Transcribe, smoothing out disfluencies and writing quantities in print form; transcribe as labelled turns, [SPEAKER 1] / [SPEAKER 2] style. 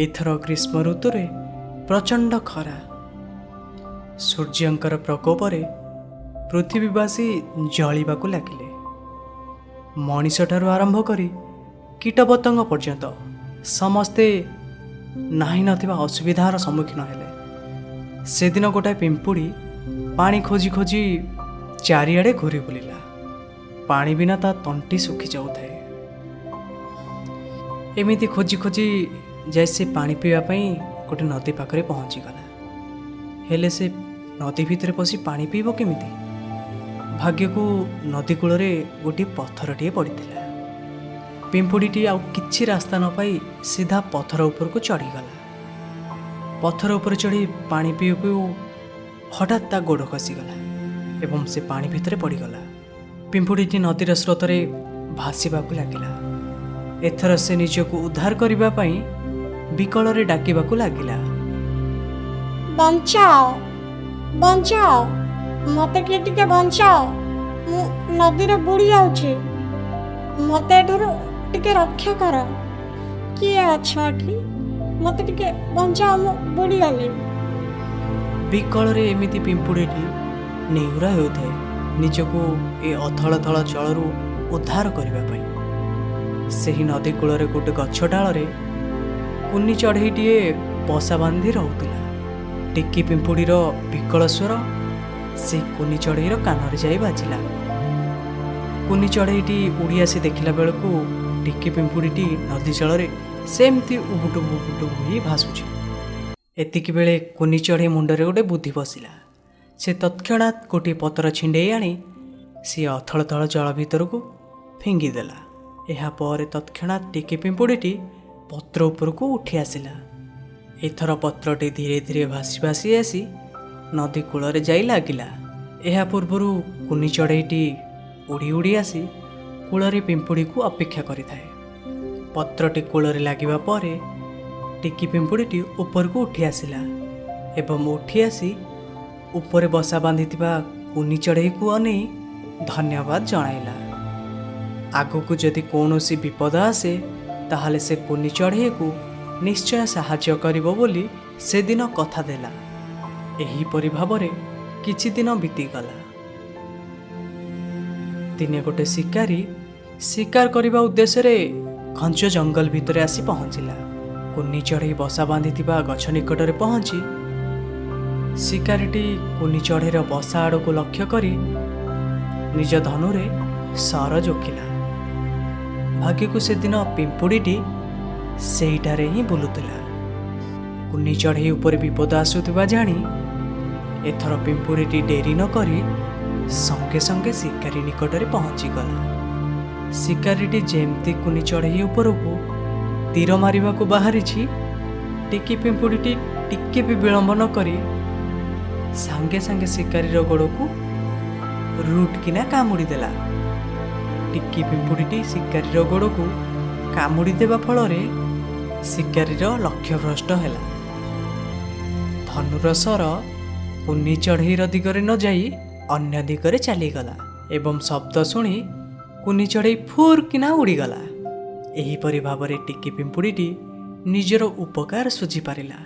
[SPEAKER 1] ଏଥର ଗ୍ରୀଷ୍ମ ଋତୁରେ ପ୍ରଚଣ୍ଡ ଖରା। ସୂର୍ଯ୍ୟଙ୍କର ପ୍ରକୋପରେ ପୃଥିବୀବାସୀ ଜଳିବାକୁ ଲାଗିଲେ। ମଣିଷଠାରୁ ଆରମ୍ଭ କରି କୀଟପତଙ୍ଗ ପର୍ଯ୍ୟନ୍ତ ସମସ୍ତେ ନାହିଁ ନଥିବା ଅସୁବିଧାର ସମ୍ମୁଖୀନ ହେଲେ। ସେଦିନ ଗୋଟାଏ ପିମ୍ପୁଡ଼ି ପାଣି ଖୋଜି ଖୋଜି ଚାରିଆଡ଼େ ଘୂରି ବୁଲିଲା। ପାଣି ବିନା ତା ତଣ୍ଟି ଶୁଖି ଯାଉଥାଏ। ଏମିତି ଖୋଜି ଖୋଜି ଯାଇ ସେ ପାଣି ପିଇବା ପାଇଁ ଗୋଟେ ନଦୀ ପାଖରେ ପହଞ୍ଚିଗଲା। ହେଲେ ସେ ନଦୀ ଭିତରେ ପଶି ପାଣି ପିଇବ କେମିତି? ଭାଗ୍ୟକୁ ନଦୀ କୂଳରେ ଗୋଟିଏ ପଥରଟିଏ ପଡ଼ିଥିଲା। ପିମ୍ପୁଡ଼ିଟି ଆଉ କିଛି ରାସ୍ତା ନ ପାଇ ସିଧା ପଥର ଉପରକୁ ଚଢ଼ିଗଲା। ପଥର ଉପରେ ଚଢ଼ି ପାଣି ପିଉ ପିଉ ହଠାତ୍ ତା ଗୋଡ଼ ଖସିଗଲା ଏବଂ ସେ ପାଣି ଭିତରେ ପଡ଼ିଗଲା। ପିମ୍ପୁଡ଼ିଟି ନଦୀର ସ୍ରୋତରେ ଭାସିବାକୁ ଲାଗିଲା। ଏଥର ସେ ନିଜକୁ ଉଦ୍ଧାର କରିବା ପାଇଁ ବିକଳରେ ଡାକିବାକୁ ଲାଗିଲା,
[SPEAKER 2] ବଞ୍ଚାଅ, ବଞ୍ଚାଅ, ମୋତେ କିଏ ଟିକେ ବଞ୍ଚାଅ। ମୁଁ ନଦୀରେ ବୁଡ଼ି ଯାଉଛି। ମୋତେ ଏଠାରୁ ଟିକେ ରକ୍ଷା କର। କିଏ ଅଛ ଏଠି? ମୋତେ ଟିକେ ବଞ୍ଚାଅ, ମୁଁ ବୁଡ଼ିଗଲି।
[SPEAKER 1] ବିକଳରେ ଏମିତି ପିମ୍ପୁଡ଼ିଟି ନେହୁରା ହେଉଥାଏ ନିଜକୁ ଏ ଅଥଳଥଳ ଜଳରୁ ଉଦ୍ଧାର କରିବା ପାଇଁ। ସେହି ନଦୀ କୂଳରେ ଗୋଟେ ଗଛ ଡାଳରେ କୁନି ଚଢ଼େଇଟିଏ ବସା ବାନ୍ଧି ରହୁଥିଲା। ଟିକି ପିମ୍ପୁଡ଼ିର ବିକଳ ସ୍ୱର ସେଇ କୁନି ଚଢ଼େଇର କାନରେ ଯାଇ ବାଜିଲା। କୁନି ଚଢ଼େଇଟି ଉଡ଼ି ଆସି ଦେଖିଲା ବେଳକୁ ଟିକି ପିମ୍ପୁଡ଼ିଟି ନଦୀ ଜଳରେ ସେମିତି ଉବୁଟୁବୁ ଉବୁଟୁବୁ ହୋଇ ଭାସୁଛି। ଏତିକି ବେଳେ କୁନି ଚଢ଼େଇ ମୁଣ୍ଡରେ ଗୋଟେ ବୁଦ୍ଧି ପଶିଲା। ସେ ତତ୍କ୍ଷଣାତ୍ ଗୋଟିଏ ପତ୍ର ଛିଣ୍ଡେଇ ଆଣି ସିଏ ଅଥଳଥଳ ଜଳ ଭିତରକୁ ଫିଙ୍ଗିଦେଲା। ଏହାପରେ ତତ୍କ୍ଷଣାତ୍ ଟିକି ପିମ୍ପୁଡ଼ିଟି ପତ୍ର ଉପରକୁ ଉଠି ଆସିଲା। ଏଥର ପତ୍ରଟି ଧୀରେ ଧୀରେ ଭାସି ଭାସି ଆସି ନଦୀ କୂଳରେ ଯାଇ ଲାଗିଲା। ଏହା ପୂର୍ବରୁ କୁନି ଚଢ଼େଇଟି ଉଡ଼ି ଉଡ଼ି ଆସି କୂଳରେ ପିମ୍ପୁଡ଼ିକୁ ଅପେକ୍ଷା କରିଥାଏ। ପତ୍ରଟି କୂଳରେ ଲାଗିବା ପରେ ଟିକି ପିମ୍ପୁଡ଼ିଟି ଉପରକୁ ଉଠି ଆସିଲା ଏବଂ ଉଠି ଆସି ଉପରେ ବସା ବାନ୍ଧିଥିବା କୁନି ଚଢ଼େଇକୁ ଅନେଇ ଧନ୍ୟବାଦ ଜଣାଇଲା। ଆଗକୁ ଯଦି କୌଣସି ବିପଦ ଆସେ, ତାହେଲେ ସେ କୁନି ଚଢ଼େଇକୁ ନିଶ୍ଚୟ ସାହାଯ୍ୟ କରିବ ବୋଲି ସେଦିନ କଥା ଦେଲା। ଏହିପରି ଭାବରେ କିଛି ଦିନ ବିତିଗଲା। ଦିନେ ଗୋଟେ ଶିକାରୀ ଶିକାର କରିବା ଉଦ୍ଦେଶ୍ୟରେ ଘଞ୍ଚ ଜଙ୍ଗଲ ଭିତରେ ଆସି ପହଞ୍ଚିଲା। କୁନି ଚଢ଼େଇ ବସା ବାନ୍ଧିଥିବା ଗଛ ନିକଟରେ ପହଞ୍ଚି ଶିକାରୀଟି କୁନି ଚଢ଼େଇର ବସା ଆଡ଼କୁ ଲକ୍ଷ୍ୟ କରି ନିଜ ଧନୁରେ ଶର ଯୋଖିଲା। ଭାଗ୍ୟକୁ ସେଦିନ ପିମ୍ପୁଡ଼ିଟି ସେଇଠାରେ ହିଁ ବୁଲୁଥିଲା। କୁନି ଚଢ଼େଇ ଉପରେ ବିପଦ ଆସୁଥିବା ଜାଣି ଏଥର ପିମ୍ପୁଡ଼ିଟି ଡେରି ନ କରି ସଙ୍ଗେ ସଙ୍ଗେ ଶିକାରୀ ନିକଟରେ ପହଞ୍ଚିଗଲା। ଶିକାରୀଟି ଯେମିତି କୁନି ଚଢ଼େଇ ଉପରକୁ ତୀର ମାରିବାକୁ ବାହାରିଛି, ଟିକି ପିମ୍ପୁଡ଼ିଟି ଟିକେ ବି ବିଳମ୍ବ ନ କରି ସାଙ୍ଗେ ସାଙ୍ଗେ ଶିକାରୀର ଗୋଡ଼କୁ ରୁଟ୍ କିନା କାମୁଡ଼ି ଦେଲା। ଟିକି ପିମ୍ପୁଡ଼ିଟି ଶିକାରୀର ଗୋଡ଼କୁ କାମୁଡ଼ି ଦେବା ଫଳରେ ଶିକାରୀର ଲକ୍ଷ୍ୟଭ୍ରଷ୍ଟ ହେଲା। ଧନୁର ଶର କୁନି ଚଢ଼େଇର ଦିଗରେ ନ ଯାଇ ଅନ୍ୟ ଦିଗରେ ଚାଲିଗଲା ଏବଂ ଶବ୍ଦ ଶୁଣି କୁନି ଚଢ଼େଇ ଫୁର୍ କିନା ଉଡ଼ିଗଲା। ଏହିପରି ଭାବରେ ଟିକି ପିମ୍ପୁଡ଼ିଟି ନିଜର ଉପକାର ଶୁଝିପାରିଲା।